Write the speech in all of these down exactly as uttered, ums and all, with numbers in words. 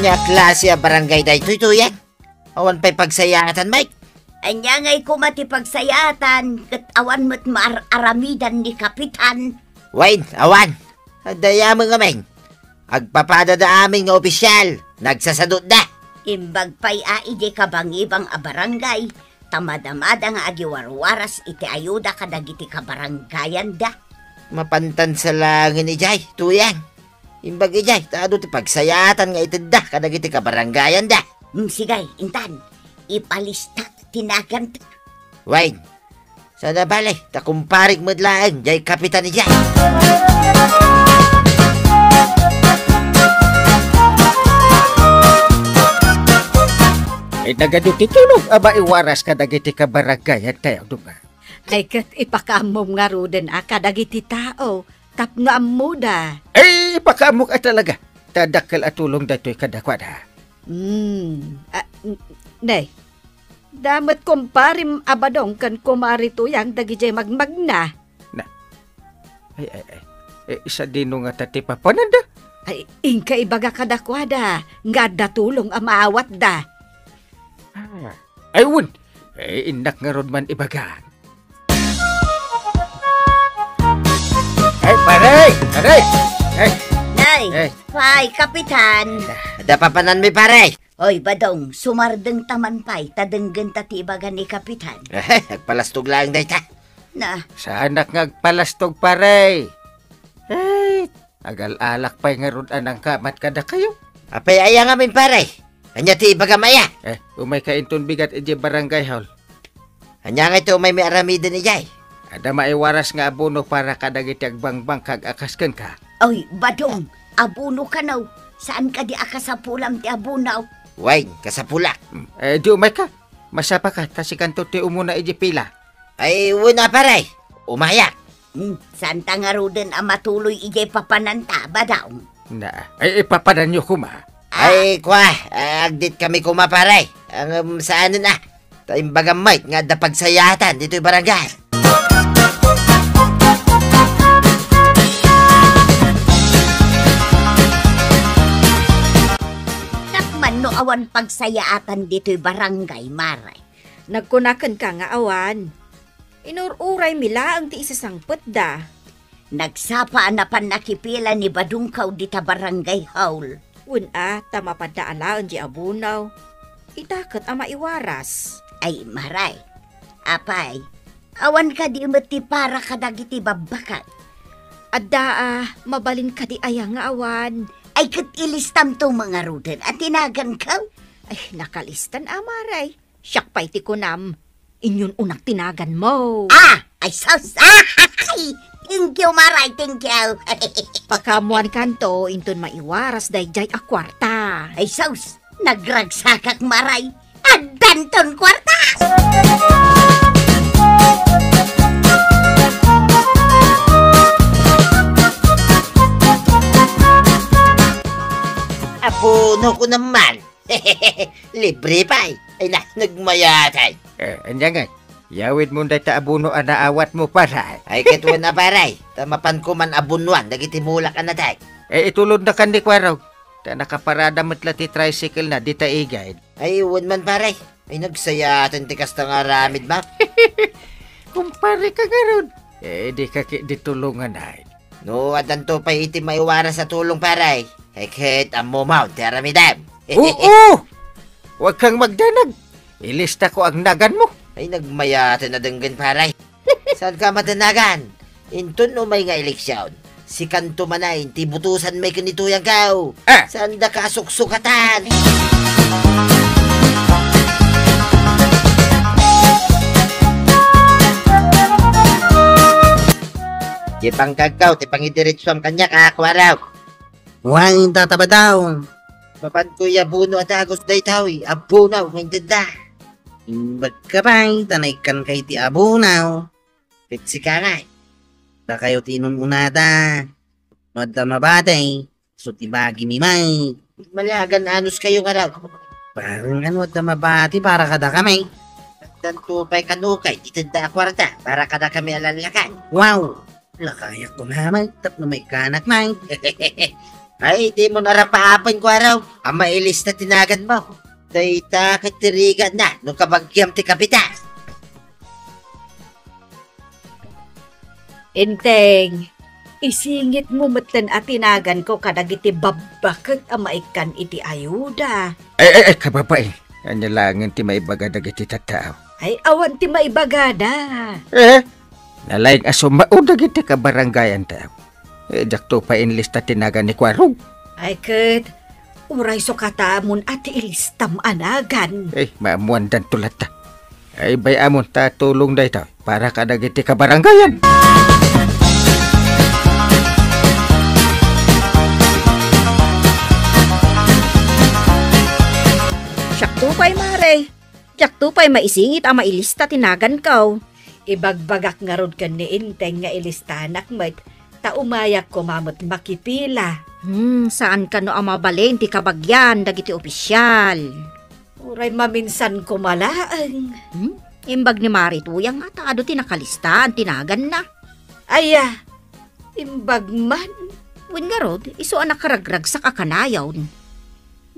A klase a barangay daytoy, Tuyang? Awan pay pagsayaatan, Mike. Ania ngay koma ti pagsayaatan, ket awan met maar-aramidan ni Kapitan? Wen, awan. Adda yamen ngamin. Agpapadada amin nga opisyal. Nagsasadutda. Imbag pay a idiay kabangibang a barangay, ta madamada nga agiwarwaras iti ayuda kadagiti kabarangayanda. Mapantan sa langin idiay, Tuyang. Imbag idiay, ta adu ti pagsayaatan nga itedda kadagiti kabarangayanda. Hmm, sige, intan. Ipalista ti naganta. Wen, sana bale, ta kumparik met laeng, jay kapitan idiay. Ay, nagadu ti tulong a maiwaras kadagiti kabarangayanta, Duma. Ay, ket ipakaammom ngaruden a kadagiti tao tapno ammoda. Ay, ipakaammok a talaga. Ta dakkel a tulong daytoy kadakuada. Hmm. Ah, n-, ne. Da met kumparem a Badong ken kumare Tuyang dagidiay magmagna. Na. Ay, ay, ay. Eh, sadino ngata ti papananda? Ay, inka ibaga kadakuada nga adda tulong a maawatda. Ah. Ay, wen. Eh, innak ngarud man ibaga. Ay, pare! Pare! Ay! Nay, ay. Pay, Kapitan. Adda papananmi, pare? Oy, Badong, sumardengta man pay, ta denggenta ti ibaga ni Kapitan. Eh, agpalastog laeng dayta. Na. Saanak nga agpalastog, pare. Eh, agal-alak pay ngarud a nangkamat kadakayo. Apay aya ngamin, pare? Ania ti ibagam aya? Eh, umayka inton bigat idiay barangay hall. Ania ngay ti umaymi aramiden idiay? Adda maiwaras nga abono para kadagiti agbangbangkag a kas kenka. Oy, Badong, abono kano. Saan kadi a kasapulam ti abono? Wen, kasapulak. Hmm. Eh, di umayka. Masapaka, ta sikanto ti umuna idiay pila. Ay, wen a, pare. Umayak. Hmm, saanta ngaruden a matuloy idiay papananta, Badong? Na, ay, ipapananyo koma. Ah. Ay, kua, agditkami koma, pare. Ngem, saanen a. Ta imbagam met nga adda pagsayaatan ditoy barangay. Tapman no awan pagsayaatan ditoy barangay, mare. Nagkuna kenka nga awan. Inur-uraymi laeng ti isasangpetda. Nagsapa a napan nakipila ni Badongko dita barangay hall. Wen a, ta mapadda alaen di abono. Ita ket a maiwaras. Ay, mare. Apay, awan kadi met ti para kadagiti babbakak? Adda a, mabalin kadi aya nga awan? Ay, ket ilistamto ngaruden a ti naganko? Ay, nakalistan a, mare. Siak pay ti kunam, inyon unak ti naganmo. Ah! Ay, sus! Ah! Ay! Thank you, mare! Thank you! Pakaammoankanto inton maiwaras daydiay a kuarta. Ay, sus! Nagragsakak, mare! Addanton kuarta! Abono ko naman! Libre pay. Ay na, nagmayatay. Eh, ania ngay? Yawidmon dayta abono a naawatmo, pare. Ay, ket wen a, pare. Ta mapanko man abonoan dagiti mulak a natay. Eh, itulodna kan ni Kuarog. Ta nakaparada met la ti tricycle na dita igid. Ay, wen man, pare. Ay, nagsayaten ti kasta nga aramid, ma. Kumpare ka ngarud. Eh, di ka ki-, di tulongan ay. No, addanto pay iti maiwaras a tulong, pare. Ay, ket ammo maon ti aramidem. Oo! Huwag kang magdanag. Ilista ko ang naganmo. Ay, nagmayaten a denggen, pare. Saan ka madanagan? Inton umay nga eleksyon, sikanto manen ti butosan met ken ni Tuyangko. Ah! Saanda ka suksukatan. Ti pangkagkaw, ti pangidiretsuam kaniak, a, Kuarog. Wen, Tata Badong. Mapanko ya abono a dagus daytoy, abono nga intedda. Imbag ka pay, ta naikkanka iti abono. Ket sika ngay. Dakayo ti inun-unada. No adda mabati, isu ti bagimi met. Malagan anos kayo nga raw. Parang ano adda mabati para kadakami. Addanto pay kano kay itedda a kuarta para kadakami a lalakan. Wow! Lakayak ko naman, tapno may kanak na. Ay, dimo narapaapen, Kuarog. Ama, ilista ti naganmo. Dayta ket ti rigatna no kabagiam ti kapitan. Enteng, isingitmo metten a ti naganko kadagiti babbaket a maikkan iti ayuda. Ay, ay, ay, kababain. Ania laengen ti maibaga dagiti tattao? Ay, awan ti maibagada. Eh? Nalaing a sumao dagiti kabarangayantayo. Eh, diakto pay inlista ti nagan ni Kuarog. Ay, ket, uray isu kataamon a ti ilistam a nagan. Eh, maammoandanto latta. Ay, bay-amon ta tulong daytoy para kadagiti kabarangayan. Siakto pay, Mare. Diakto pay maisingit a mailista ti naganko. Ibagbagak ngarud ken ni Enteng nga ilistanak met, ta umayak koma met makipila. Hmm, saan kano a mabalin ti kabagian dagiti opisial? Uray maminsan koma laeng. Hmm? Imbag ni Mare Tuyang nga ta adu ti nakalistaan ti naganna. Aya, imbag man. Wen ngarud, isu a nakaragragsak a kanayon.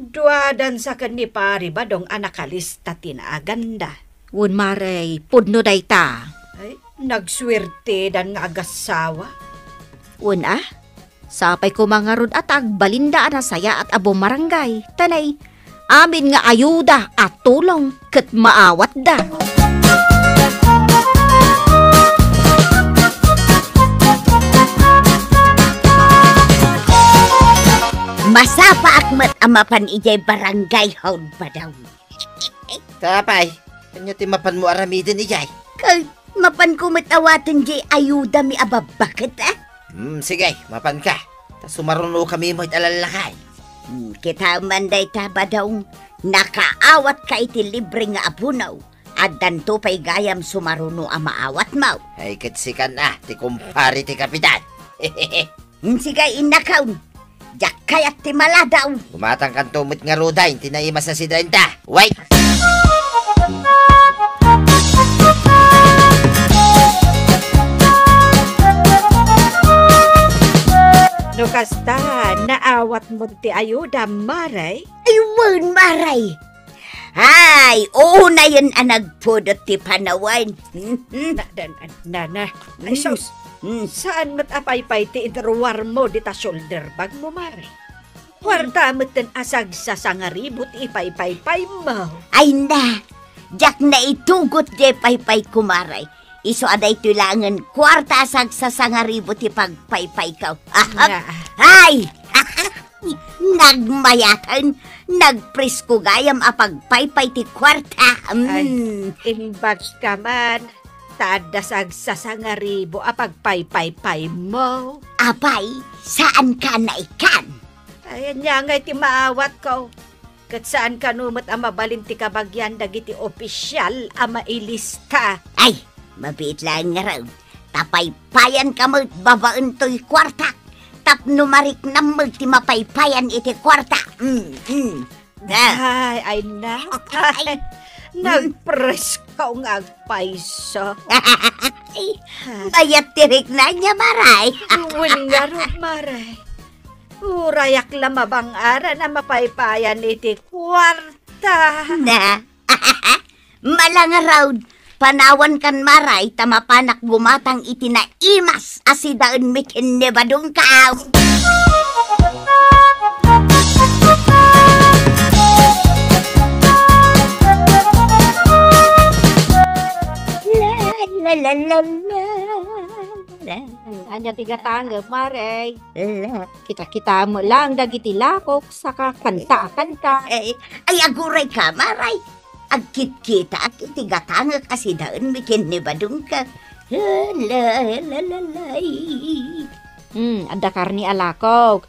Dua dansa ken ni Pari Badong a nakalista ti naganda. Wen, Mare, pudno dayta. Ay, nagsuertedan nga agassawa. Wen a, sapay koma ngarud a ta agbalinda a nasayaat a bumarangay. Ta nay, amin nga ayuda a tulong ket maawatda. Masapaak met a mapan idiay barangay hall, Badong. Apay, ania ti mapanmo aramiden idiay? Ket mapanko met awaten diay ayudami a babbaket, a? Hmm, sige, mapanka. Ta sumarunokami met a lallakay. Hmm, kitaem man dayta, Badong. Nakaawatka iti libre nga abono. Addanto pay gayam sumaruno a maawatmo. Ay, ket sikan a, ti kumpare ti kapitan. Hmm, sige, innakon. Diak kayat ti maladaw. Gumatangkanto met ngaruden ti naimas a sidaenta. Wait! No kasta, naawatmo ti ayuda, Mare? Ay, wen, Mare. Ay, unayen a nagpudot ti panawen. Na, na, na, na. Ay, mm, sus. Mm. Saan met a paypay ti inruarmo dita shoulder bagmo, Mare? Kuarta metten a sagsasangaribo ti ipaypaypaymo. Ay na, diak naitugot diay paypayko, Mare. Isu a daytoy laengen kuarta a sagsasangaribo ti pagpaypayko. Ahak! Nga. Ay! Nagmayaten, nagpresko gayam a pagpaypay ti kuarta. Mm. Ay, imbag ka man, ta adda sagsasangaribo a pagpaypaypaymo. Apay, saan ka naikan? Ay, ania ngay ti maawatko? Ket saan kano met a mabalin ti kabagian dagiti opisial a mailista. Ay, mabiit laeng ngarud. Ta paypayanka met babaen toy kuartak. Tapno mariknam met ti mapaypayan iti kuarta. Mm, mm. Ah. Ay, ay na. Ay, mm. Nagpresko nga agpayso. Mayat ti riknam nia, Mare. Wen ngarud, Mare. Urayak la mabang-aran a mapaypayan iti kuarta. Na? Malangarud, panawankan, Mare, ta mapanak gumatang iti naimas a sidaenmi ken ni Badongko. La, la, la, la, la, la. Ania ti gatangem, Mare? La. Kita-kita met laeng dagiti lakok, saka kanta a kanta. Eh, ay, agurayka, Mare. Agkitkitaak iti gatangek a sidaenmi ken ni Badongko. La, la, la, la. Hmm, adda karne a lakok.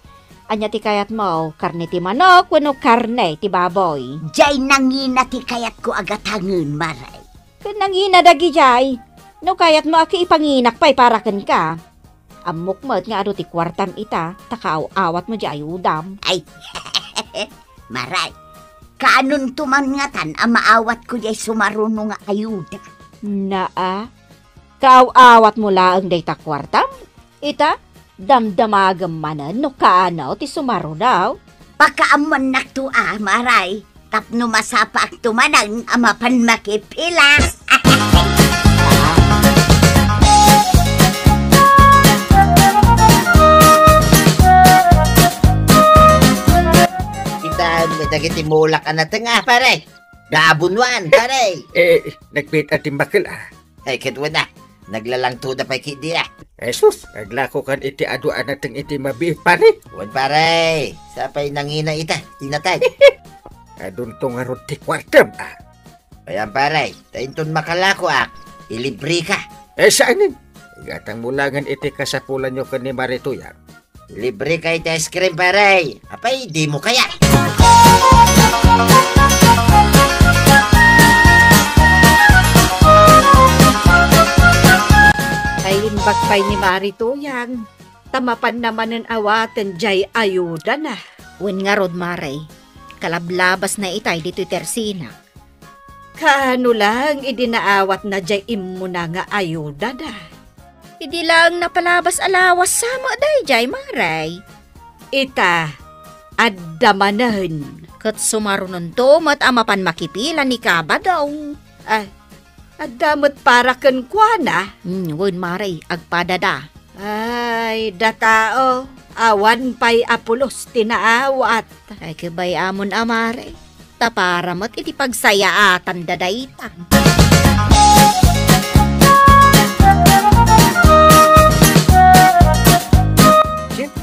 Ania ti kayatmo? Karne ti manok wenno karne ti baboy? Diay nangina ti kayatko a gatangen, Mare. Ket nangina dagidiay. No kayatmo a ipanginak pay para kenka. Ammok met nga adu ti kuartam ita, ta kaaw-awatmo diay ayudam. Ay, Mare, kaanonto man ngatan a maawatko diay sumaruno nga ayuda? Naa, kaaw-awatmo laeng dayta kuartam? Ita, Damdamagem manen no kaano ti sumaruda. Pakaammuannakto a, Maray, tapno masapaakto manen a mapan makipila. Kitaem dagiti mulak a nateng a, pare. Gabunwan, pare. Eh, nagbiit a timbakel a. Ay, ket wen a, naglalangtoda pay ketdi a. Jesus, aglakokan iti adu a nateng iti mabiit, pare. Wen, pare, sapay nangina ita, ti nateng. Adunto ngarud ti kuartem a. Ayan, pare, ta inton makalakoak, ilibreka. Eh, saanen? Igatangmo laengen iti kasapulanyo ken ni Mare Tuyang. Libreka iti ice cream, pare. Apay, dimo kayat? Ay, imbag pay ni Mare Tuyang. Ta mapanna manen awaten jay ayudana. Wen ngarud, Mare. Kalablabasna itay ditoy tersinak. Kaano lang idi naawatna jay immuna nga ayudada? Idi lang napalabas a lawas sa met dayjay, Mare. Ita, adda manen. Ket sumarunonto met a mapan makipila ni Kabadong. Ah, adda met para kenkuana? Hmm, wen, Mare, agpadada. Ay, datao, awan pay a pulos ti naawat. Ay, kibay-amon a, Mare. Ta para met iti pagsayaatan da dayta. Chip,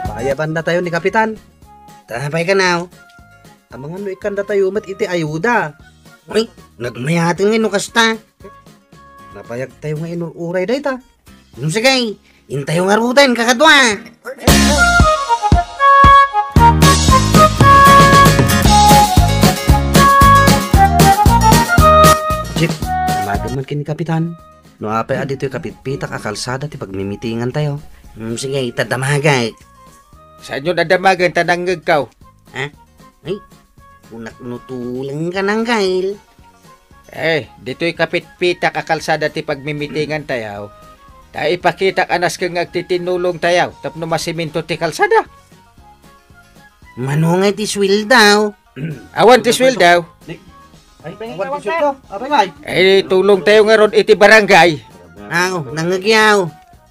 napayaban datayo ni Kapitan. Ta apay kanaw? Amangan no ikkan datayo met iti ayuda. Uy, nagmayaten ngay no kasta. Nabayag tayo nga inur-uray dayta. No sige, intayo ngaruden, kakadua. Jeep, damagen man ken ni Kapitan. No apay a ditoy kapitpitak a kalsada ti pagmimitingan tayo. Hmm, sige, ita damagek. Saanyo a damagen ta nangngegkaw? Ha? Ay, kunak no tuleng ka nang kail. Eh, ditoy kapitpitak a kalsada ti pagmimitingan tayaw. Ta ipakitak a nasken nga agtitinulong tayaw tapno masiminto ti kalsada. Mano nga iti sweldaw? Awan ti sweldaw. Ay, awan ti sweldaw. Apay ngay? Eh, tulong tayo ngarud iti barangay. Aw, nangngegyaw.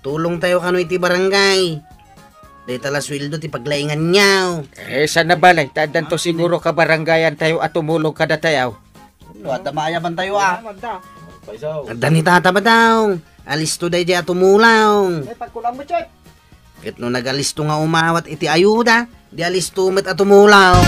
Tulong tayo kano iti barangay. Dayta la sweldo ti paglainganyaw. Eh, saan a balay? Ta addanto siguro kabarangayan tayo a tumulong kadatayaw. No, adda maayaban tayo, ah. Adda ni Tata Badong. Alisto daydi a tumulong. Ay, pagkulang mo, Chef. Ket no nagalisto nga umawat iti ayuda, di alisto met a tumulong.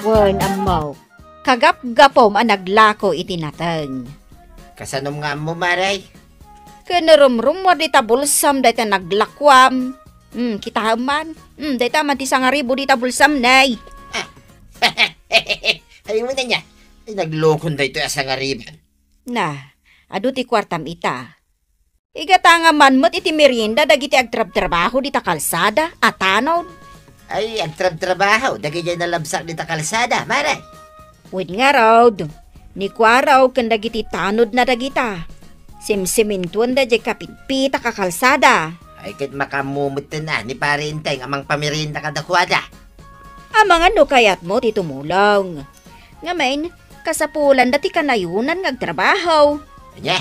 Wen, ammo. Kagapgapom a naglako iti nateng. Kasanom nga ammo, Mare? Ken narumrummuar dita bulsam dayta naglakuam. Hmm, kitaem man. Hmm, dayta man ti sangaribu dita bulsam, nay. Ay, mo na niya. Ay, naglokon daytoy a sangaribu. Na, adu ti kuartam ita. Igatangam man met iti merienda dagiti agtrabtrabaho dita kalsada a tanod. Ay, agtrabtrabaho dagiti nalabsak dita kalsada, Mare. Wen ngarud, ni Kuaraw ken dagiti tanodna dagita. Simsimintuenda diay kapitpitak a kalsada. Ay, ket makaammo metten a ni Pare Enteng a mangpamerienda kadakuada. Amangan no kayatmo ti tumulong. Ngamin, kasapulanda ti kanayonan nga agtrabaho. Ania?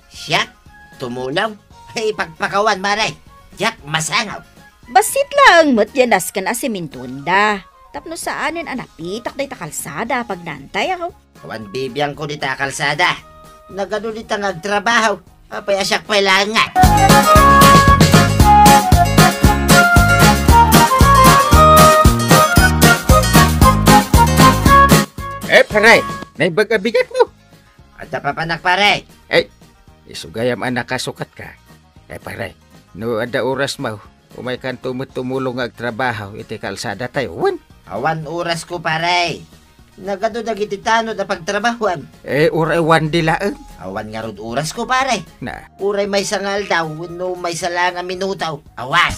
Siak? Tumulong? Hey, pagpakawan, Mare. Diak masangaw. Bassit laeng met diay nasken a simintuenda. Tapno saanen a napitak dayta kalsada a pagnaantayaw. Awan bibiangko dita a kalsada. Nagadu dita nga agtrabaho. Apay a siak pay laeng nga. Eh, pare, naimbag a bigatmo. Adda papanak, pare. Eh, isu gayam a nakasukatka. Eh, pare, no adda orasmo, umaykanto met tumulong nga agtrabaho iti kalsada tayo, wen? Awan orasko, pare. Nagadu dagiti tanod a pagtrabahoam. Eh, uray one day laeng. Awan ngarud orasko, pare. Na. Uray maysa nga aldaw wenno maysa la nga minuto. Awan.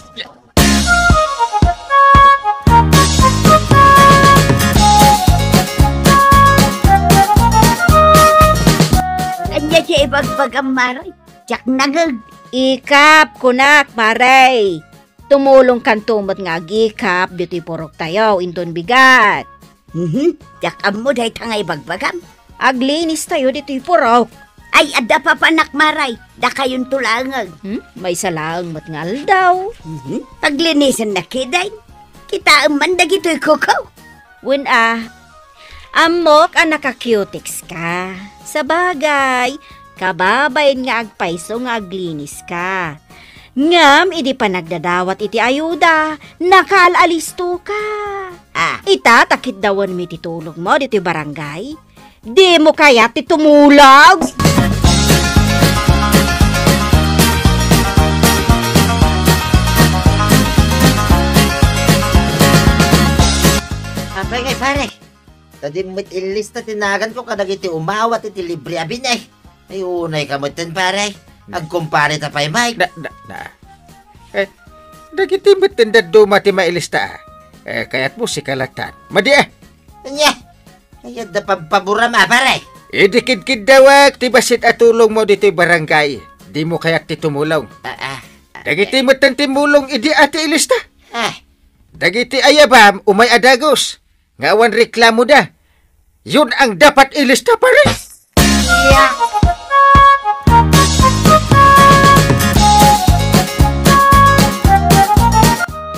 Bagbagam, Mare. Diak nangeg. Ikap, kunak, Mare. Tumulongkanto met nga agikap ditoy puroktayo, inton bigat. Mhm. Diak ammo dayta nga ibagbagam. Aglinistayo ditoy purok. Ay, adda papanak, Mare. Dakayonto laeng. Hmm? Maysa laeng met nga aldaw. Mhm. Paglinisennak ketdin. Kitaem man dagitoy kuko. Wen a, ammok a naka-cutex ka. Sabagay, kababain nga agpayso nga aglinis ka. Ngem idi panagdadawat iti ayuda, nakaal-alisto ka. Ah. Ita, ta kitdawanmi ti tulongmo ditoy barangay. Dimo kayat ti tumulong? Apay ngay, pare? Ta di met illista ti naganko kadagiti umawat iti libre a bini. Ay, unay ka metten, pare. Agkumpare ta pay, Mike. Da, da, da. Eh, dagiti metten dadduma ti mailista. Eh, kayatmo sika lattan. Madi, eh. Anya? Ay, adda pabpaboram, a, pare. Idi kidkiddawak ti bassit a tulongmo ditoy barangay, dimo kayat ti tumulong. Ah, ah, ah. Dagiti metten timmulong idi a ti ilista. Ah. Dagiti ayabam, umay a dagus. Nga awan reklamoda. Yun ang dapat ilista, pare.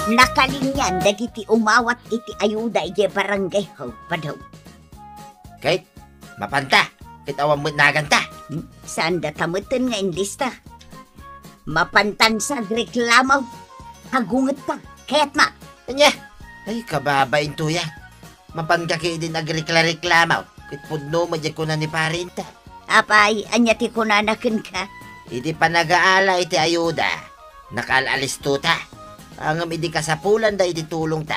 Nakalinian dagiti umawat iti ayuda idiay barangay, haw, padaw. Ket, mapanta, ket awan met naganta. Hmm, saan data metten nga inlista? Mapantan sa agreklamo. Agungetta. Kayatma. Ania? Ay, kababain, Tuyang. Mapanka ketdin agrekla-reklamo. Ket pudno met diay kuna ni parenta. Apay, ania ti kunana kenka? Idi panagaala iti ayuda, nakaal-alisto ta. Ngem idi kasapulanda iti tulongta,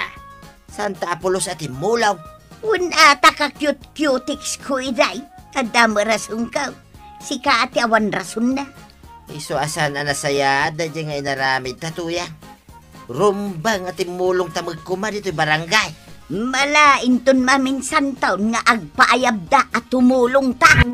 saanta a pulos a timmulong. Wen a ta ka-cute-cutex ko idiay. Adda met rasonko. Sika a ti awan rasonna. Isu a saan a nasayaat daydiay nga inaramidta, Tuyang. Rumbeng a timmulongta met koma ditoy barangay. Mala, inton maminsan taon nga agpaayabda a tumulongta.